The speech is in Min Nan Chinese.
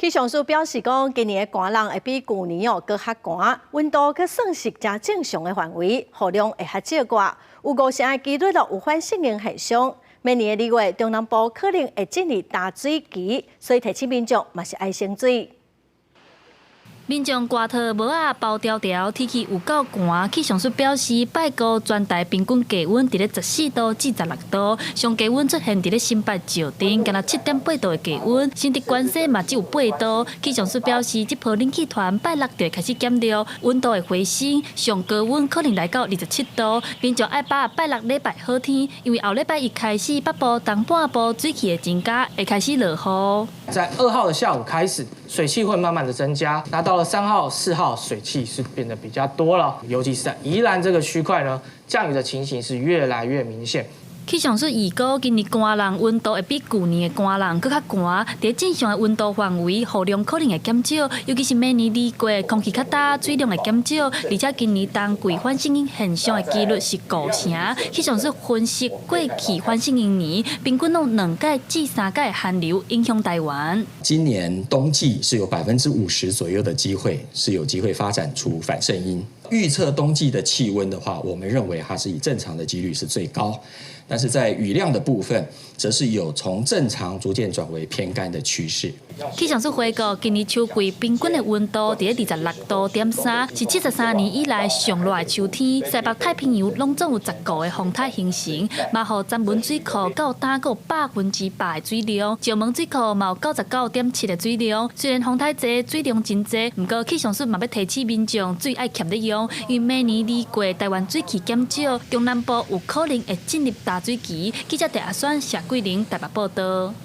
氣象署表示講，今年的寒冷會比舊年哦閣較寒，溫度閣算是誠正常的範圍，雨量會較少寡，有五成的機率咯有反聖嬰現象。明年的2月，中南部可能會進入大水期，所以提醒民眾嘛是愛省水。民眾外套帽仔包牢牢，天氣有夠寒。氣象署表示，拜五全台平均低溫佇咧14度至16度，上低溫出現佇咧新北石碇，干焦7.8度的低溫。新竹關西嘛只有8度。氣象署表示，這波冷氣團拜六就會開始減弱，溫度會回升，上高溫可能來到27度。民眾愛把握拜六禮拜好天，因為後禮拜一開始，北部、東半部水汽會增加，會開始落雨。在2號的下午開始，水汽會慢慢的增加，那到了3號、4號，水汽是變得比較多了，尤其是在宜蘭這個區塊呢，降雨的情形是越來越明顯。氣象署預估，今年寒冷溫度會比舊年的寒冷閣較寒，佇正常的溫度範圍，雨量可能會減少，尤其是明年2月，空氣較焦，水量會減少，而且今年冬季反聖嬰現象的幾率是五成。氣象署分析過去反聖嬰年，平均攏2屆至3屆寒流影響台灣。今年冬季是有50%左右的機會，是有機會發展出反聖嬰。預測冬季的氣溫的話，我們認為它是以正常的幾率是最高，但是在雨量的部分，則是有從正常逐漸轉為偏乾的趨勢。氣象署回顧，今年秋季平均的溫度佇咧26.3度，是73年以來上熱的秋天。西北太平洋攏總有10個的風颱形成，嘛予曾文水庫到今閣有100%的水量，石門水庫嘛有99.7的水量。雖然風颱濟，水量真濟，毋過氣象署嘛欲提醒民眾水愛儉咧用，因為明年2月台灣水汽減少，中南部有可能會進入大水期。記者鄭阿選、謝桂玲台北報道。